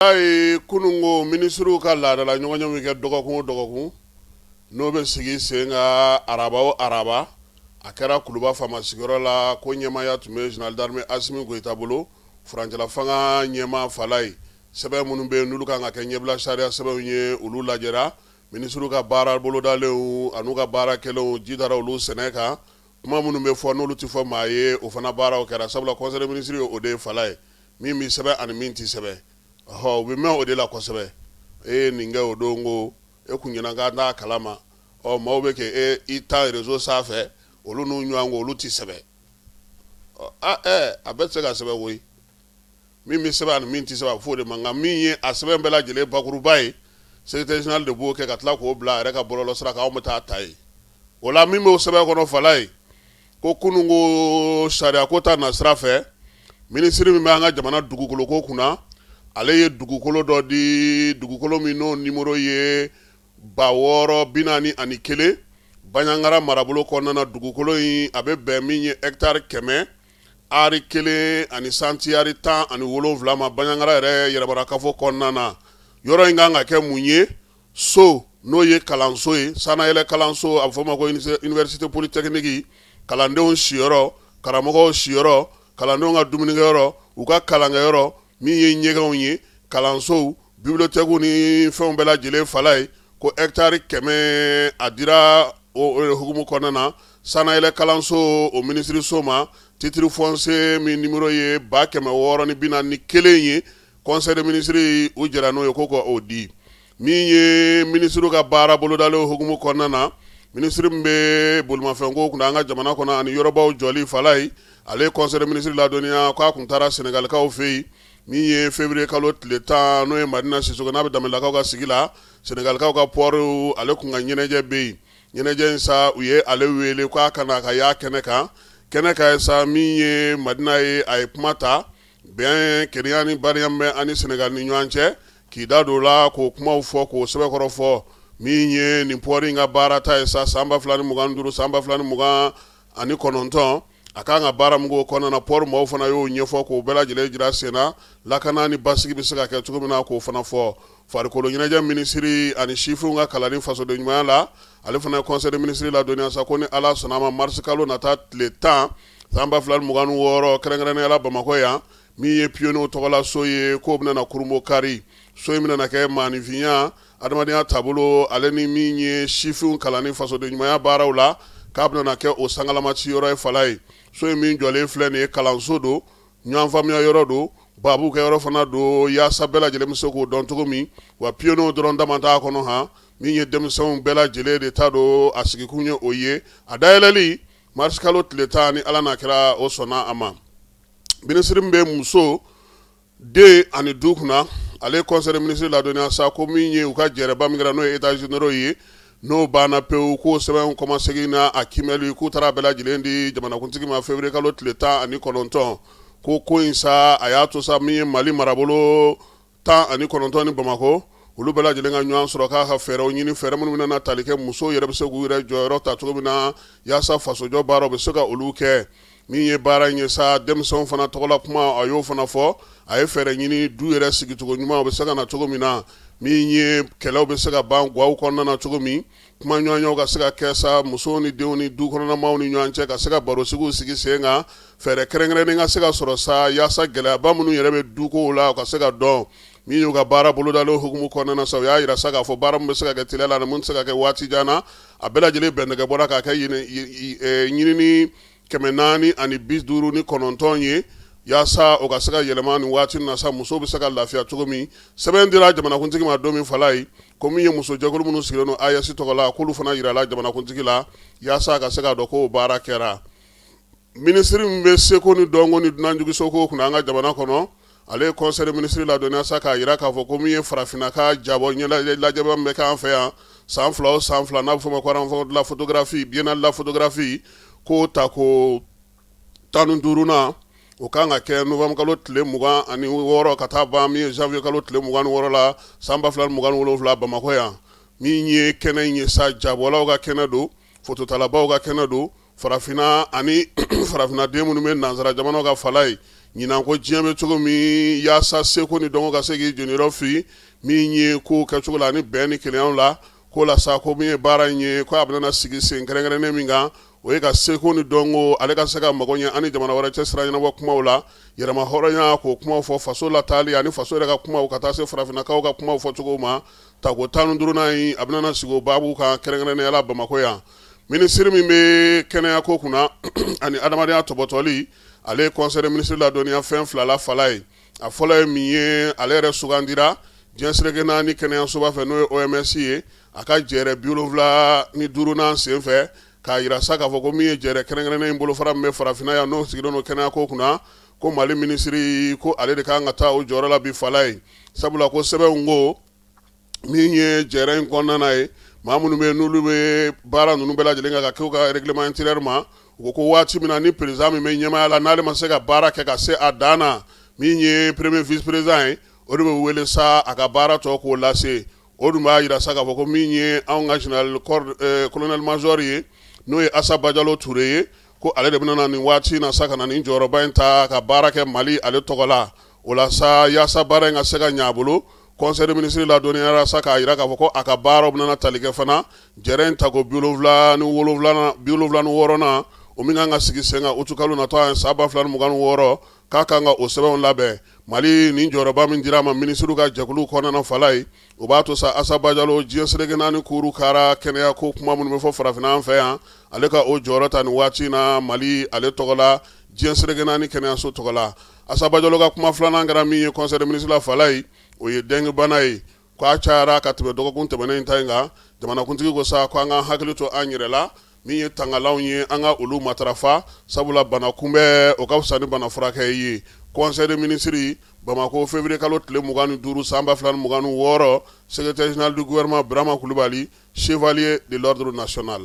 A ye kununko minisiriw ka laadala ɲɔgɔnye min kɛ dɔgɔkun o dɔgɔkun, n'o bɛ sigi sen kan araba o araba, a kɛra Kuluba faama sigiyɔrɔ la, ko ɲɛmaaya tun bɛ général d'armée Asimi Goyita bolo, furancɛla fanga ɲɛmaa Falaye. Sɛbɛn minnu bɛ yen n'olu kan ka kɛ ɲɛbila sariya sɛbɛnw ye, olu lajɛra. Minisiriw ka baara bolodalenw an'u ka baara kɛlenw, ji dara olu sɛnɛ kan. Kuma minnu bɛ fɔ n'olu tɛ fɔ maa ye, o fana baaraw kɛra, sabula conseil des ministres ye o de ye Falaye. Min bɛ sɛbɛn ani min tɛ sɛbɛn, ɔhɔ, u bɛ mɛn o de la kosɛbɛ. E ye nin kɛ o don ko e kun ɲɛna k'an t'a kalama. Ɔ, maaw bɛ kɛ e i ta réseau sanfɛ, olu n'u ɲɔgɔn ko olu tɛ sɛbɛn. Ɔ, a a bɛɛ tɛ se ka sɛbɛn koyi. Min bɛ sɛbɛn ani min tɛ sɛbɛn, a bɛ fɔ o de ma. Nka min ye a sɛbɛn bɛɛ lajɛlen bakuruba ye, secrétaire général de b'o kɛ ka tila k'o bila a yɛrɛ ka bɔlɔlɔ sira kan, anw bɛ taa ta yen. O la, min b'o sɛbɛn kɔnɔ Falaye, ko kunun ko sariya ko ta nasira fɛ, minisiri min bɛ an ka jamana dugukolo ko kunna, ale ye dugukolo dɔ di, dugukolo min n'o nimoro ye 6041, Baɲangara marabolo kɔnɔna na. Dugukolo in, a bɛ bɛn min ye hectare 100 ari 1 ani santiyari 17 ma, Baɲangara yɛrɛ yɛrɛmarakafo kɔnɔna na. Yɔrɔ in kan ka kɛ mun ye? So n'o ye kalanso ye, sannayɛlɛ kalanso, a bɛ fɔ o ma ko université polytechnique, kalandenw siyɔrɔ, karamɔgɔw siyɔrɔ, kalandenw ka dumunikɛyɔrɔ, u ka kalankɛyɔrɔ, min ye ɲɛgɛnw ye, kalansow, bibliothèque ni fɛnw bɛɛ lajɛlen. Falaye, ko hectare 100, a dira o hukumu kɔnɔna na sannayɛlɛ kalanso o minisiriso ma, titre foncier min numéro ye 641 ye. Conseil des ministres, u jɛra n'o ye ko ka o di. Min ye minisiriw ka baara bolodalen hukumu kɔnɔna na, minisiri min bɛ bolimafɛnko kunna an ka jamana kɔnɔ ani yɔrɔbaw jɔli, Falaye, ale ye conseil des ministres ladɔnniya k'a kun taara Senegalikaw fɛ yen, min ye février kalo tile 10, n'o ye Madina Sisoko, n'a bɛ Danbelelakaw ka sigi la, Senegalikaw ka port, ale kun ka ɲɛnajɛ bɛ yen. Ɲɛnajɛ in sa, u ye ale wele k'a ka na ka y'a kɛnɛ kan. Kɛnɛ kan sa, min ye Madina ye, a ye kuma ta bɛn, kelenya ni badenya bɛ ani Senegal ni ɲɔgɔn cɛ, k'i da don la k'o kumaw fɔ, k'o sɛbɛkɔrɔ fɔ. Min ye nin port in ka baara ta ye sa, san 2025, san 2029, a kan ka baara min k'o kɔnɔna na, port maaw fana y'o ɲɛfɔ k'o bɛɛ lajɛlen jira sen na, lakana ni basigi bɛ se ka kɛ cogo min na, k'o fana fɔ. Farikolo ɲɛnajɛ minisiri ani sifinw ka kalanni fasoden ɲumanya la, ale fana ye conseil des ministres ladɔnniya sa ko ni Ala sɔnna a ma, mars kalo nata tile 10, san 2026, kɛrɛnkɛrɛnnenya la Bamakɔ yan, min ye pionniers tɔgɔla so ye, k'o bɛna na Kurunbonkari. So in bɛna kɛ maaninfinya, adamadenya taabolo, ale ni min ye sifinw kalanni fasoden ɲumanya baaraw la, k'a bɛna kɛ o sangalamaci yɔrɔ ye. Falaye, so in min jɔlen filɛ nin ye, kalanso don, ɲɔgɔn faamuya yɔrɔ don, baabu kɛ yɔrɔ fana don, yaasa bɛɛ lajɛlen bɛ se k'o dɔn cogo min. Wa pionniers dɔrɔn dama t'a kɔnɔ han, min ye denmisɛnw bɛɛ lajɛlen de ta don, a sigikun ye o ye. A dayɛlɛli, mars kalo tile 10, ni Ala n'a kɛra o sɔnna a ma. Minisiri min bɛ muso, den ani du kunna, ale conseil des ministres ladɔnniya sa ko min ye u ka jɛrɛba min kɛra, n'o ye états généraux ye, n'o banna pewu, k'o sɛbɛn kɔmasegin na a kiimɛli, k'u taara bɛɛ lajɛlen di jamanakuntigi ma février kalo tile 19. Ko in sa, a y'a to sa, min ye Mali marabolo 19 ni Bamakɔ, olu bɛɛ lajɛlen ka ɲɔgɔn sɔrɔ k'a ka fɛɛrɛw ɲini, fɛɛrɛ minnu bɛna tali kɛ musow yɛrɛ bɛ se k'u yɛrɛ jɔyɔrɔ ta cogo min na, yaasa fasojɔ baaraw bɛ se ka olu kɛ. Min ye baara in ye sa, denmisɛnw fana tɔgɔla kuma, a y'o fana fɔ. A ye fɛɛrɛ ɲini du yɛrɛ sigicogo ɲuman bɛ se ka na cogo min na, min ye kɛlɛw bɛ se ka ban gaw kɔnɔna na cogo min, kuma ɲɔgɔnyaw ka se ka kɛ sa musow ni denw ni du kɔnɔnamaw ni ɲɔgɔn cɛ, ka se ka barosigiw sigi sen kan, fɛɛrɛ kɛrɛnkɛrɛnnen ka se ka sɔrɔ sa, yaasa gɛlɛyaba minnu yɛrɛ bɛ dukow la, o ka se ka dɔn. Min y'u ka baara bolodalen hukumu kɔnɔna na sa, u y'a jira sa k'a fɔ baara min bɛ se ka kɛ teliya la ani min tɛ se ka kɛ waati jan na, a bɛɛ lajɛlen bɛnɛgɛ bɔra k'a kɛ ɲinini 459 ye, yaasa o ka se ka yɛlɛma nin waati na sa, musow bɛ se ka lafiya cogo min. Sɛbɛn dira jamanakuntigi ma don min, Falaye, ko min ye musojɛkulu minnu sigilen don AES tɔgɔ la, k'olu fana jirala jamanakuntigi la, yaasa ka se k'a dɔn k'o baara kɛra. Minisiri min bɛ seko ni dɔnko ni dunanjigin kunna an ka jamana kɔnɔ, ale ye conseil des ministres ladɔnniya sa k'a jira k'a fɔ ko min ye farafinna ka jabɔ lajɛba min bɛ k'an fɛ yan san 2 o san 2, n'a bɛ fɔ o ma ko rencontre de la photographie, biennale de la photographie, k'o ta ko 15nan, o kan ka kɛ novembre kalo tile 26 ka taa ban min ye janvier kalo tile 26 la, san 2027, Bamakɔ yan. Min ye kɛnɛ in ye sa, jabɔlaw ka kɛnɛ don, fototalabaw ka kɛnɛ don, farafinna ani farafinna den minnu bɛ nansara jamanaw ka, Falaye, Ɲinan ko diɲɛ bɛ cogo min, yaasa seko ni dɔnko ka se k'i jeniyɔrɔ fin min ye ko kɛcogo la ani bɛn ni kelenya la, ko la sa ko min ye baara in ye, ko a bɛna sigi sen kɛrɛnkɛrɛnnen min kan, o ye ka seko ni dɔnko ale ka se ka mago ɲɛ ani jamana wɛrɛ cɛ sira ɲɛnabɔ kumaw la, yɛrɛma hɔrɔnya k'o kumaw fɔ, faso lataali ani faso yɛrɛ ka kumaw, ka taa se farafinnakaw ka kumaw fɔcogo ma. Tako 15nan in, a bɛna sigi o baabu kan kɛrɛnkɛrɛnnenya la Bamakɔ yan. Minisiri min bɛ kɛnɛya ko kunna ani adamadenya tɔbɔtɔli, ale ye conseil des ministres ladɔnniya fɛn fila la Falaye. A fɔlɔ ye min ye, ale yɛrɛ sugandira diɲɛ seleke naani kɛnɛyasoba fɛ, n'o ye OMS ye, a ka jɛrɛ 75nan senfɛ, k'a jira sa k'a fɔ ko min ye jɛrɛ kɛrɛnkɛrɛnnen in bolofara min bɛ farafinna yan, n'o sigilen don kɛnɛya ko kunna, ko Mali minisiri, ko ale de kan ka taa o jɔyɔrɔ la bi Falaye, sabula ko sɛbɛnw ko min ye jɛrɛ in kɔnɔna ye, maa minnu bɛ n'olu bɛ baara ninnu bɛɛ lajɛlen kan ka kɛ u ka règlement intérieur ma, u ko waati min na ni président min bɛ ɲɛmaaya la, n'ale ma se ka baara kɛ ka se a dan na, min ye premier vice président ye, o de bɛ wele sa a ka baara tɔ k'o lase. O dun b'a jira sa k'a fɔ ko min ye anw ka général colonel major ye, n'o ye Asa Bajalo Ture ye, ko ale de bɛna na nin waati na sa ka na nin jɔyɔrɔba in ta ka baara kɛ Mali ale tɔgɔ la. O la sa, yaasa baara in ka se ka ɲɛ a bolo, conseil des ministres ladɔnniyara sa k'a jira k'a fɔ ko a ka baaraw bɛna tali kɛ fana jɛrɛ in tako 76nan, o min kan ka sigi sen kan utukalo natɔ san 2026, k'a kan ka o sɛbɛnw labɛn. Mali nin jɔyɔrɔba min dira a ma minisiriw ka jɛkulu kɔnɔna Falaye, o b'a to sa Asa Bajalo, diɲɛ seleke naani kuru kara kɛnɛya ko kuma minnu bɛ fɔ farafinna an fɛ yan, ale ka o jɔyɔrɔ ta nin waati na Mali ale tɔgɔ la, diɲɛ seleke naani kɛnɛyaso tɔgɔ la. Asa Bajalo ka kuma filanan kɛra min ye conseil des ministres la Falaye, o ye dengue bana ye, k'a cayara ka tɛmɛ dɔgɔkun tɛmɛnen in ta in kan. Jamanakuntigi ko sa ko an ka hakili to an yɛrɛ la, min ye tangalanw ye, an ka olu matarafa, sabula bana kunbɛn o ka fisa ni bana furakɛ ye. Conseil des ministres, Bamakɔ, février kalo tile 25 san 2026. Secrétaire général du gouvernement, Burama Kulubali, chevalier de l'ordre national.